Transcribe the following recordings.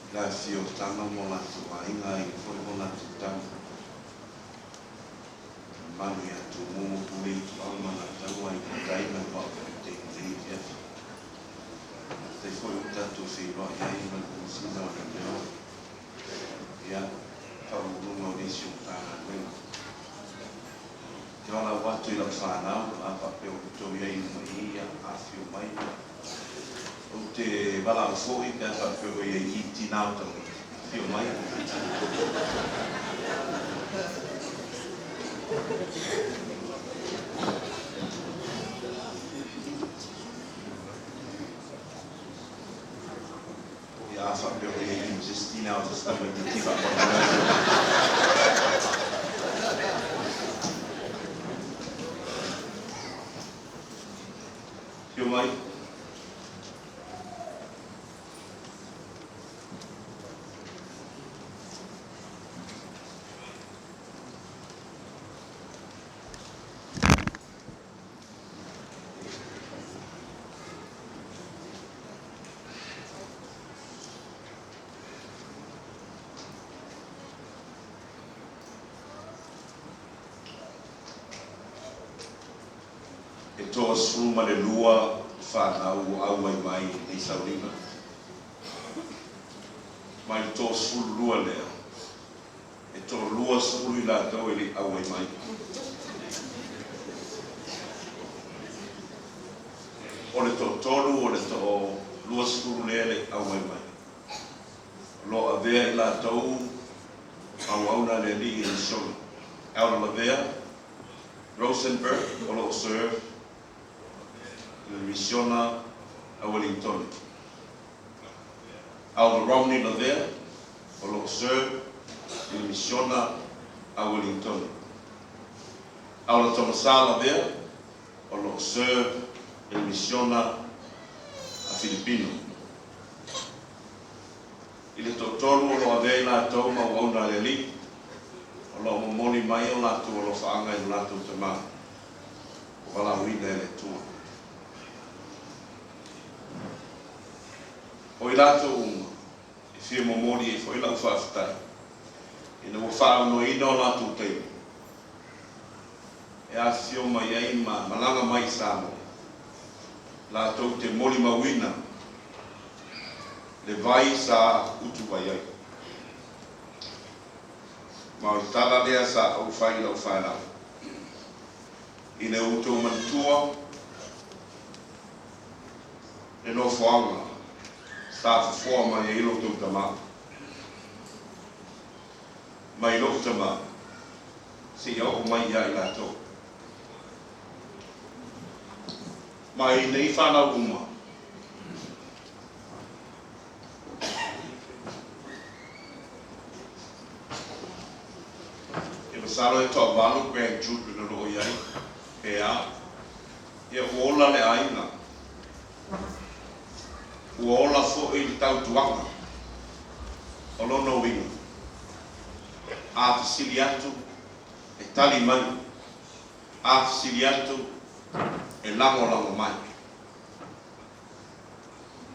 I le afifio o Tama ma o latou aiga, aiga foi ma o latou tama. Le mamalu ia Tumua ma Pule Ituau ma Alataua, Aiga i le Tai ma le Vaa o Fonoti i lenei afiafi. Faafetai foi ua tatou feiloai ai ma le Komesina o Leoleo, ia, Faauluuluga o nisi o Matagaluega. Ou te valaau atu i lau fanau, a faapea o outou i ai uma i i, ia, afifio mai. Ou te valaau foi pe a faapea ua i ai i i tina o tamaiti, afio mai. Ia, a faapea ua i ai i ma se isi tina o se isi tamaitiiti, faamolemole atu. Afio mai. E 32 fanau ua auai mai i lenei sauniga. Mai le 32 lea, e toa-20 i latou e le i auai mai. O le toatolu o le toa-20 lea e le i auai mai, o lo o avea i latou ma auauna a le Alii i le misiona. Elder Lavea Rosenberg o lo o serve i le misiona a Uelintone. Elder Romney Lavea o lo o serve i le misiona a Uelintone. Elder Tomasa Lavea o lo o serve i le misiona a Filipino. I le toatolu o lo o avea i latou ma auauna a le Alii, o lo o momoli mai o latou alofaaga i lo latou tama ua valaauina e le Atua. O i latou uma, e fia momoli ai foi lau faafetai, ina ua faaaunoaina o latou taimi e afifio mai ai ma malaga mai i Samoa, latou te molimauina le vai sa utuvai ai. Ma o le tala lea sa ou fai i lau fanau, Ina ia outou manatua le nofoaga sa fofoa mai ai lo outou tama, mai lou tama seia oo mai ia i latou. Ma i nei fanau uma, E masalo e toavalu grandchildren o lo o i ai, pe a. Ia ua ola le aiga. Ua ola foi le tautuaga. O lona uiga, a fesili atu, e tali mai. A fesili atu, e lagolago mai.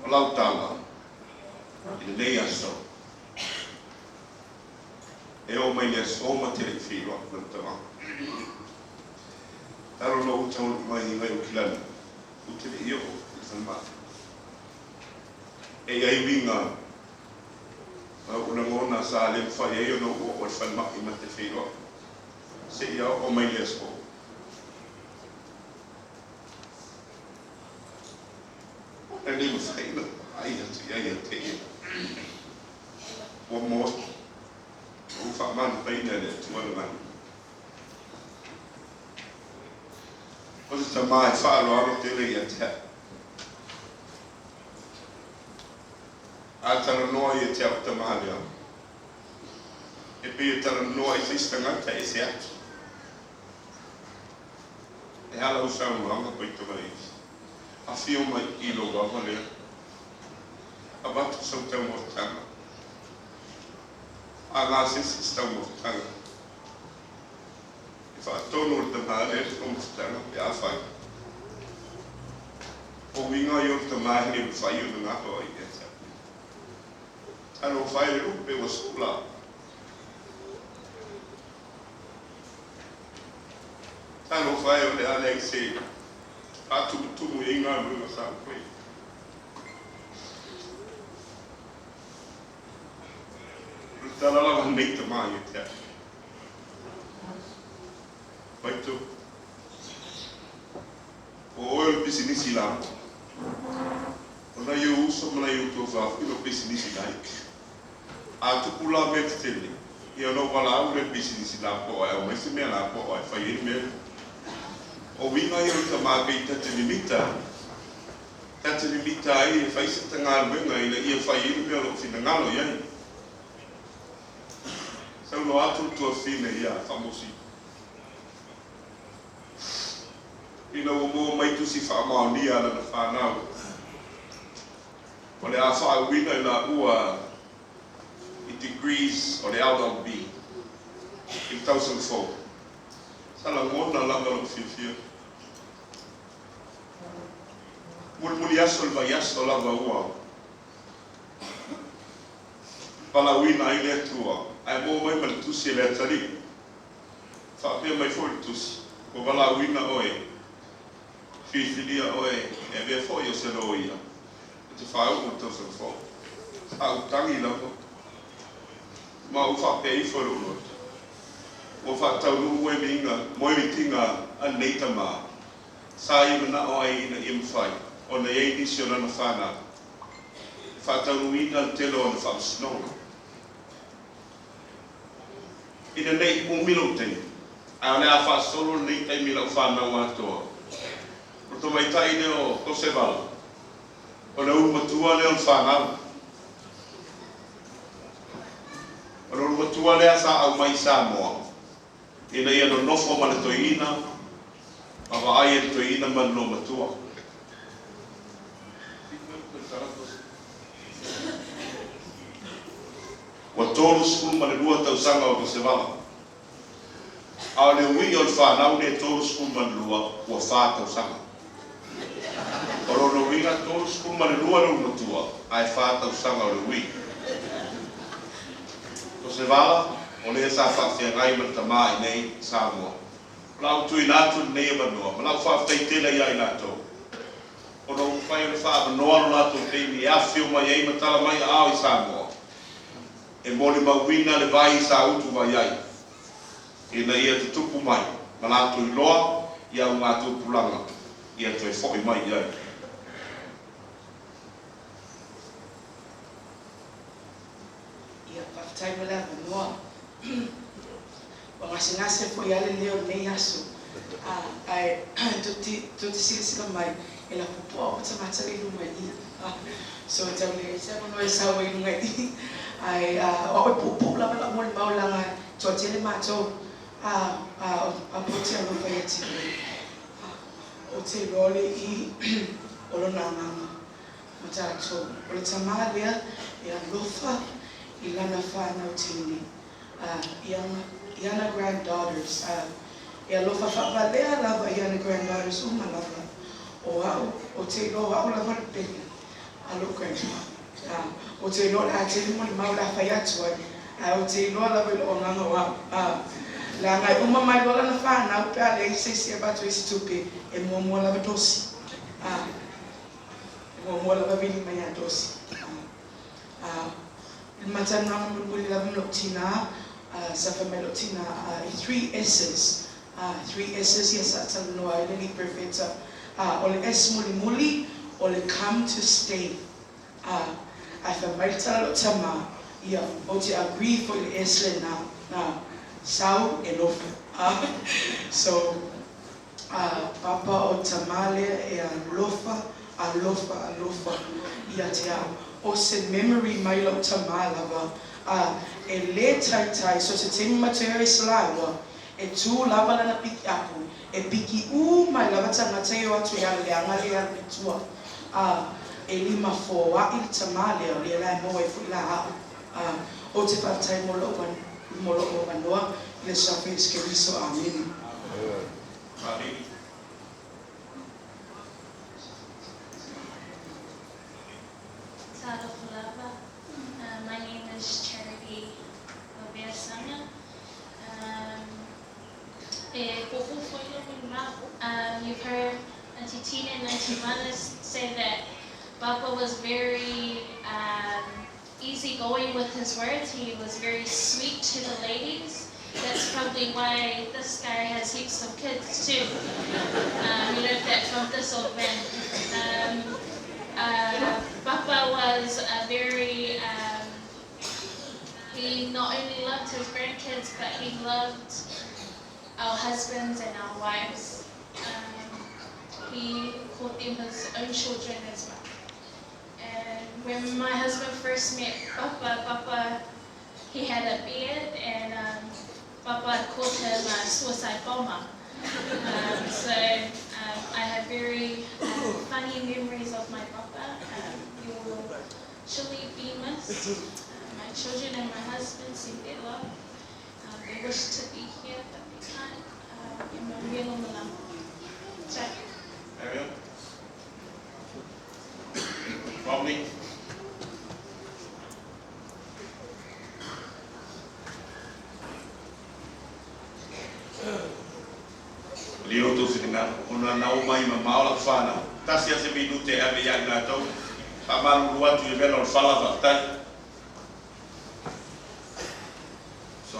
O lau tala i lenei aso, e oo mai le aso ma te le i feiloai ma le tama. Talu ona ou taunuu mai i Vaiokilani, ou te le i oo i le falemai. E i ai uiga ma ou lagona sa le mafai ai ona ou oo i le falemai ma te feiloai seia oo mai le aso. E le mafai ona vaai atu i ai ia te ia. Ua moe. Ua ou faamanupaina e le Atua le lagi. O se tama e faaaloalo tele ia te au. A talanoa ia te au tama lea, e pei e talanoa i se isi tagata ese atu. E a lau saunoaga Paita Malaiti? Afio mai i lou ava lea. Avatu sau taumafataga. A gasese se taumafataga, e faatonu e le tama lea le taumafataga pe afai o uiga ia o le tama e le mafai ona gafa ai ia te au. Talofa e le lupe ua sula. Talofa e o le a leai se faatumutumu i ai galuega sa ou faia. O le tala lava lenei tama ia te au. Faito, o oe o le pisinisi lamoa. O nai ou uso ma nai ou tuafafine o pisinisi laiti. A tupu la mea tetele, ia ona ou valaau lea i le pisinisi lapoa e aumai se mea lapoa e fai ai le mea lea. O uiga ia o le tama pei ta te mimita, ta te mimita ai e fai se ta galuega ina ia fai ai le mea o lo o finagalo i ai. Saunoa atu le tuafafine ia Faamosi. Ina ua maua mai tusi faamaonia a lana fanau, o le a faauuina i laua i degrees o le LLB i le tausaga fou. Sa lagona lava lou fiafia. Mulimuli aso i le vaiaso lava ua valaauina ai le Atua, ae maua mai ma le tusi a le atalii. Faapea mai foi le tusi, Ua valaauina oe, filifilia oe e avea foi o se loia e te faauu i le tausaga fou. Sa ou tagi lava, ma ou faapea ifo i lou loto, Ua faataunuu moemitiga, moemitiga a lenei tama, sa ia manao ai ina ia mafai ona i ai nisi o lana fanau e faataunuuina le tele o ana faamasinoga. Ina ne i umi lou taimi, ae o le a faasolo lenei taimi i lau fanau atoa. O le tamaitai lea o Tosevala, o le ulu matua lea o le fanau. O le ulu matua lea sa aumai i Samoa ina ia nonofo ma le toeaina ma vaai e le toeaina ma le loomatua. Ua 32 tausaga o Tosevala, a o le uiga o le fanau nei e 32 ua fa tausaga. O lona uiga, 32 le ulumatua, ae fa tausaga o le uiga. Tosevala, o lea sa faafeagai ma le tama i inei i Samoa. O la ou tuuina atu lenei avanoa ma lau faafetai tele ia i latou ona ua mafai ona faaavanoa lo latou taimi e afifio mai ai ma tala mai aao i Samoa e molimauina le vai sa utuvai ai ina ia tutupu mai ma latou iloa i augatupulaga ia toe foi mai i ai. Ia, faafetai mo le avanoa. Ua gasegase foi lava le leo i lenei aso, ae tou te silasila mai, e lapopoa uma tagata lea i luga i i. So, e tau leai se avanoa e sau ai i luga i i. Ae o au e puupuu lava lau molimau leaga e toatele matou a ou te alofa ia te oe. Ou te iloa le i o lona agaga ma tatou. O le tama lea e alofa i lana fanau teine, i ana, i ana granddaughters, e alofa faavalea lava i ana granddaughters uma lava. O au, ou te iloa o au lava le pele a lou grandpa. Ou te iloa o le a tele molimau o le a fai atu ai, ae ou te iloa lava i lou agaga o au, leaga e uma mai loa lana fanau pe a leai se isi e avatu ai se tupe, e muamua lava tosi. E muamua lava vili mai ia tosi. I le matalanoaga mulimuli lava ma lou tinā, sa fai mai lou tinā, i three S's, three S's ia sa talanoa ai le alii perofeta. O le S mulimuli, o le come to stay. Ae fai mai le tala a lou tama, ia, ou te agree foi i le S lenā, sau e nofo. So, Papa o tama lea e alofa, alofa, alofa ia te au. O se memory mai lou tama lava, e le taitai, so se taimi matou i ai Salaua, e tu lava lana pikiapu, e piki uma mai lava tagata e o atu e ala leaga lea e alu i tua. E lima foaʻi le tama lea, o lea la e maua ai foi la au. Ou te faafetai mo lou mo lou avanoa i le Suafa Iesu Keriso. Amene. Amene. Talofa lava. My name We've heard Auntie Tina and Auntie Mana say that Papa was very easygoing with his words. He was very sweet to the ladies. That's probably why this guy has heaps of kids too. We learned that from this old man. Papa was a very, he not only loved his grandkids, but he loved our husbands and our wives. He called them his own children as well. And when my husband first met Papa, Papa, he had a beard, and Papa called him a suicide bomber. So I have very funny memories of my Papa. He will surely be missed. My children and my husband send their love. They wish to be here, but they can't. Ia manuia lou malama. Check. Ariel? Romney? Leo tō whiringa, ona na o mai ma maola whānau. Tasi ase mi nu te ave ia ngā tau. Wha maru atu i vena o whala whaktai. So,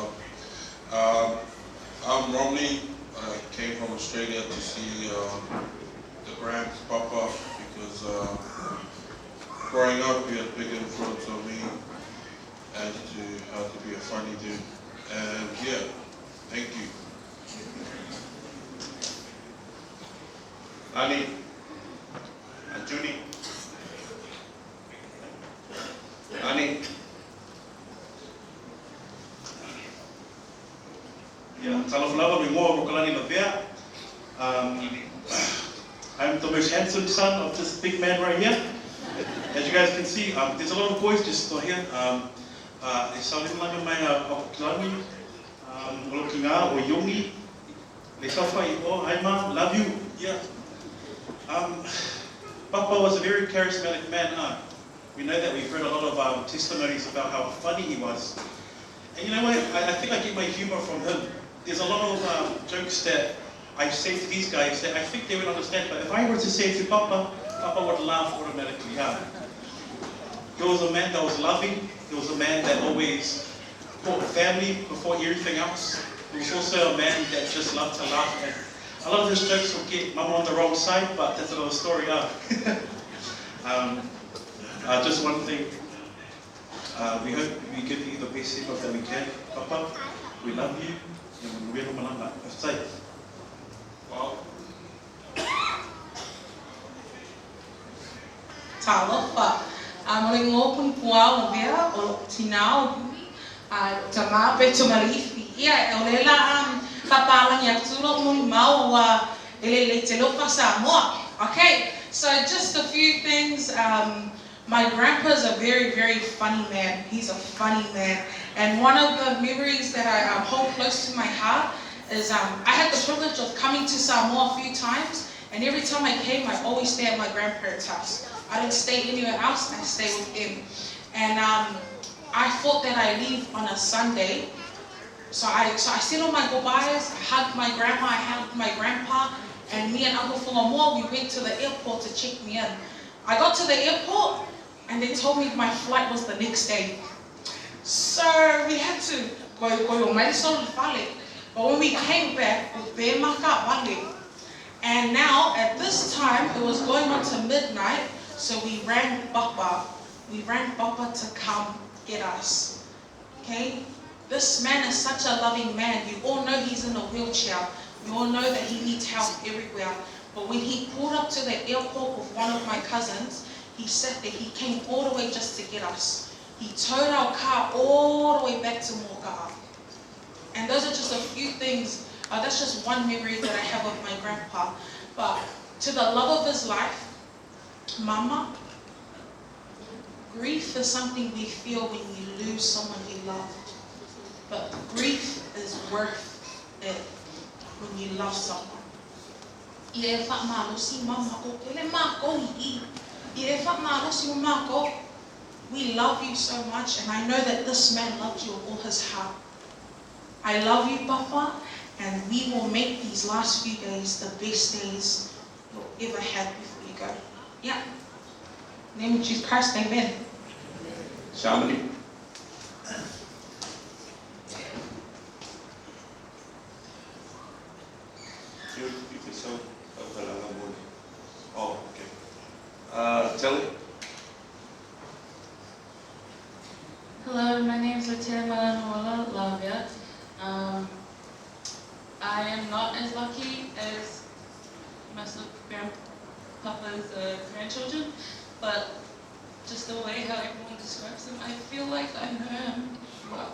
I'm Romney. I came from Australia to see the Grants Papa because growing up he had big influence on me as to how to be a funny dude. And yeah, thank you. Ani? Anjuni? Ani? Yeah, talofa lava me ngoa Rokalani Lavea. I'm the most handsome son of this big man right here. As you guys can see, there's a lot of boys just not here. E salimanga mai a Kilani, o lo kinga o Yongi, le safa i o, hi ma, love you. Yeah. Papa was a very charismatic man. Huh? We know that we've heard a lot of testimonies about how funny he was. And you know what? I think I get my humor from him. There's a lot of jokes that I say to these guys that I think they would understand, but if I were to say it to Papa, Papa would laugh automatically. Huh? He was a man that was loving. He was a man that always put family before everything else. He was also a man that just loved to laugh. And a lot of his jokes will get Mama on the wrong side, but that's another story. Huh? Just one thing. We hope we give you the best send-off that we can. Papa, we love you. And we will say. Wow. Talofa. O le ngoa pua o vea, o lo tina o Yumi, tama pe malifi. Ia, o le la papalangi atu lo muli mau ua e le le te lofa Samoa. Okay, so just a few things. My grandpa's a very, very funny man. He's a funny man. And one of the memories that I hold close to my heart is I had the privilege of coming to Samoa a few times, and every time I came, I always stay at my grandparents' house. I didn't stay anywhere else, I stayed with them. And I thought that I leave on a Sunday. So I said all my goodbyes, I hugged my grandma, I hugged my grandpa, and me and Uncle Fungamoa, we went to the airport to check me in. I got to the airport, and they told me my flight was the next day. So we had to go. But when we came back, and now at this time, it was going on to midnight, so we rang Papa. We rang Papa to come get us. Okay? This man is such a loving man. You all know he's in a wheelchair. You all know that he needs help everywhere. But when he pulled up to the airport with one of my cousins, he said that he came all the way just to get us. He towed our car all the way back to Moka'a. And those are just a few things. That's just one memory that I have of my grandpa. But to the love of his life, Mama, grief is something we feel when you lose someone you love. But grief is worth it when you love someone. Ia e wha mama o kele mako i. Ia e wha mako. We love you so much, and I know that this man loved you with all his heart. I love you, Papa, And we will make these last few days the best days you'll ever have before you go. Yeah. In the name of Jesus Christ, amen. Shamini. You yourself. Oh, okay. Telly? Hello, my name is Latia Malanola Lavia. I am not as lucky as most of Grandpapa's grandchildren, but just the way how everyone describes him, I feel like I know him well.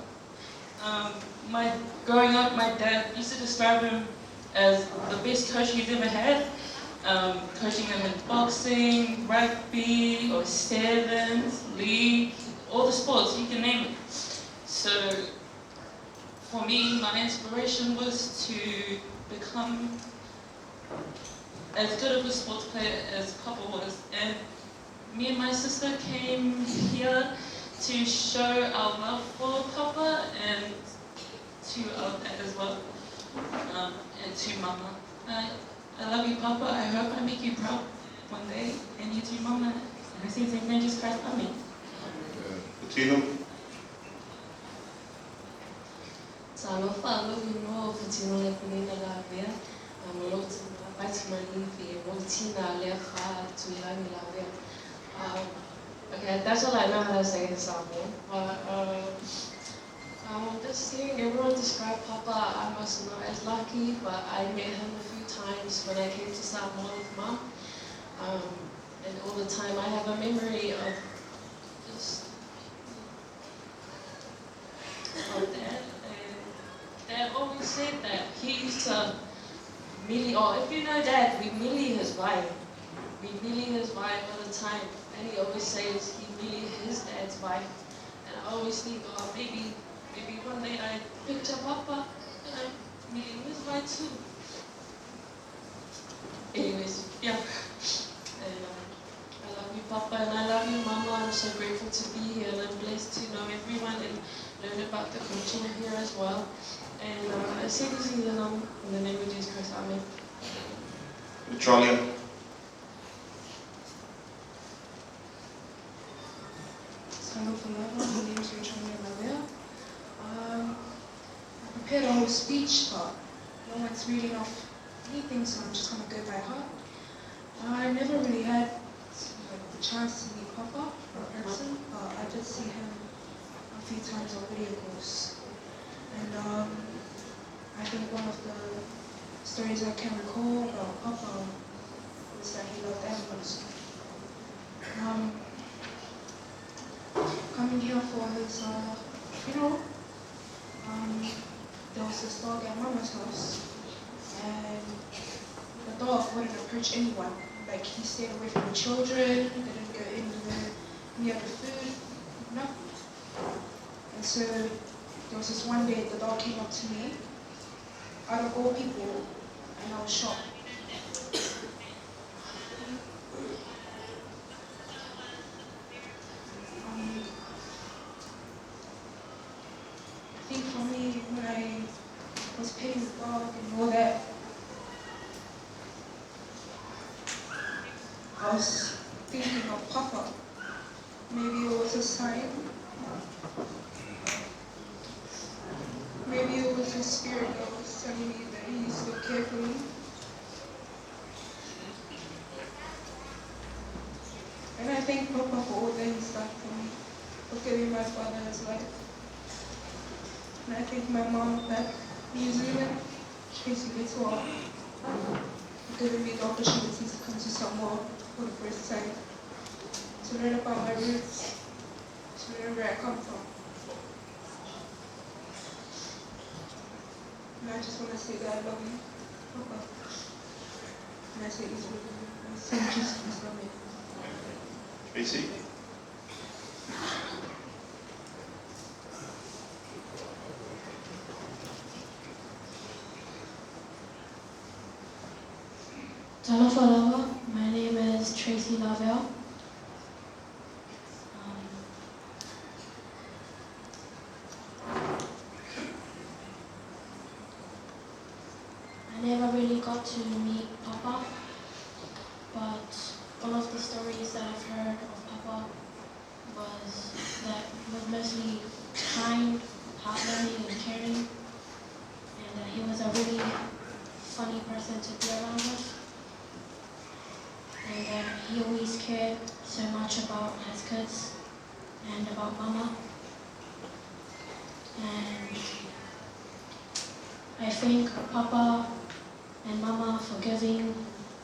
Growing up, my dad used to describe him as the best coach he's ever had, coaching him in boxing, rugby, or sevens, league, all the sports, you can name it. So for me, my inspiration was to become as good of a sports player as Papa was. And me and my sister came here to show our love for Papa and to our dad as well, and to Mama. I love you, Papa. I hope I make you proud one day, and you too, Mama. And I say thank you, Jesus Christ. Amen. Tino. Talofa alo ino futino le kunina lavea, amalo tina tina lea fa tuilani lavea. Okay, that's all I know how to say in Samoan. But just hearing everyone describe Papa, I was not as lucky, but I met him a few times when I came to Samoa with Mom. And all the time I have a memory of just of Dad. And Dad always said that he used to merely, or if you know Dad, we merely his wife. We merely his wife all the time. And he always says he merely his dad's wife. And I always think, oh, maybe one day I picture Papa and I'm meeting his wife too. Anyways, yeah. And I love you, Papa, and I love you, Mama. I'm so grateful to be here, and I'm blessed to know everyone and learn about the culture here as well. And I say this in the name of Jesus Christ. Amen. Charlie. Hello, my name is Rachel Lavea. I prepared a whole speech, but no one's reading off anything, so I'm just going to go by heart. I never really had the chance to meet Papa in person, but I did see him a few times on video calls. And I think one of the stories I can recall about Papa was that he loved animals. Coming here for his funeral, there was this dog at Mama's house, and the dog wouldn't approach anyone. Like, he stayed away from the children, he didn't go anywhere near the food, nothing. And so there was this one day the dog came up to me, out of all people, and I was shocked. I think for me, when I was petting the dog and all that, I was thinking of Papa. Maybe it was a sign. Maybe it was his spirit that was telling me that he still cared for me. And I thank Papa for all that he's done for me, for giving my father his life. And I thank my mom back in New Zealand, Tracy Little, for giving me the opportunity to come to Samoa for the first time, to learn about my roots, to learn where I come from. And I just want to say that I love you, Papa. And I say this with my son, Jesus Christ, amen. Tracy? Talofa lava, my name is Tracy Lavelle. got to meet Papa, but all of the stories that I've heard of Papa was that he was mostly kind, heartwarming and caring, and that he was a really funny person to be around with. And that he always cared so much about his kids and about Mama. And I thank Papa and Mama for giving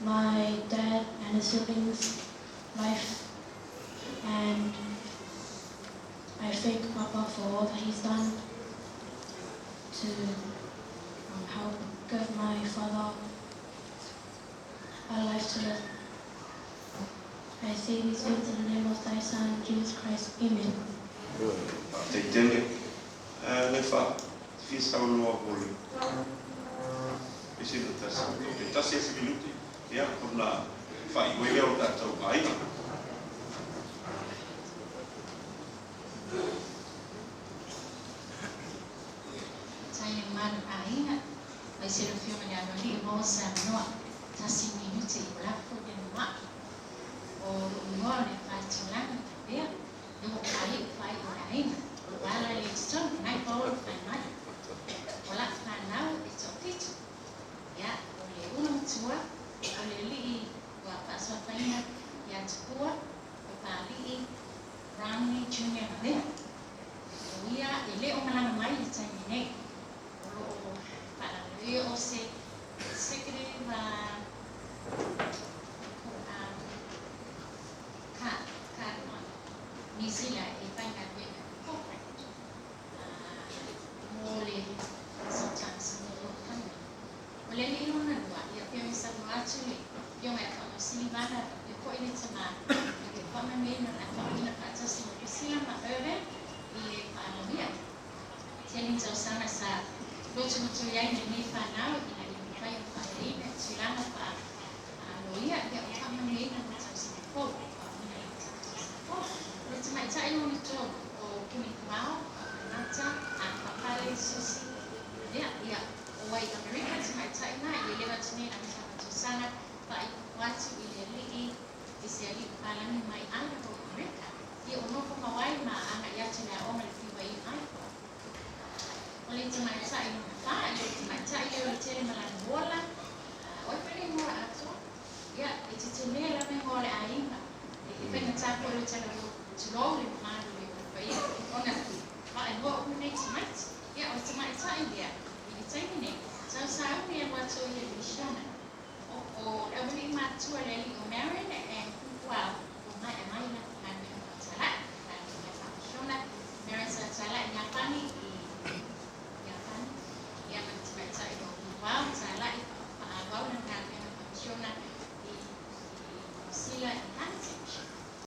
my dad and his siblings life. And I thank Papa for all that he's done to help give my father a life to live. I say these things in the name of thy Son, Jesus Christ. Amen. Faafetai tele. Lefa, fia saunoa mo le pese na tasi. O te tasi afi minute, ia, ona faaiu ai lea o tatou aiga. Tai le mamalu o aiga, mai se le afioga i le Aloalii maua se avanoa, tasi minute i o lafo le ma'a. O lo'u igoa o le Faitulaga Lavea, le ua paai'u faai'u o le aiga. O lo'u ala lea i totonu, lena i paolo fai mai. O la'u fanau e to'afitu. Ia, o le ula matua, o le alii ua fa'asuafaina ia Tupua, o Papali'i Brownlee Junior Lavea. O ia e lē o malaga mai i le taimi nei. O lo'o fa'alavelave o se executive ka ka New Zealand e faigaluega corporate mo le sometimes mo lo'u family. O le alii lona lua, ia pei ona saunoa atu le afioga ia Faamasili Vala faapea fo'i le tamā i le faamanuiaina o le a faauuina faatasi ma Priscilla ma Irvin i le fa'aloia. Tele ni tausaga sa lotolotoi ai lenei fanau ina ia mafai ona fa'aleina i tulaga fa'a loia ia o fa'amanuiaina mo tausaga fou fa'auuina i le tausaga fou. O le tamaita'i lona tolu o Punipuao Fa'amanata a Papale Susi ia ia o ai Amerika tamaita'i na i le leva atu nei amataga tausaga fa'aipopo atu i le alii i se ali'i palagi mai Idaho, Amerika ia o nofo mau ai ma aga'i atu i le aoga le BYU Idaho. O le tamaita'i lona fā, ia o le tamaita'i lea o le tele malani ola, o ai foi le igoa atoa. Ia, e tetenē lava igoa o le aiga. E faigatā foi o le talavou tulou le mamalu le paia ona faaigoa uma nei tamaiti. Ia, o le tamaita'i lea, i le taimi nei, tausauni e alu atu o ia i Misiona. O le auali'i matua le alii o Marion,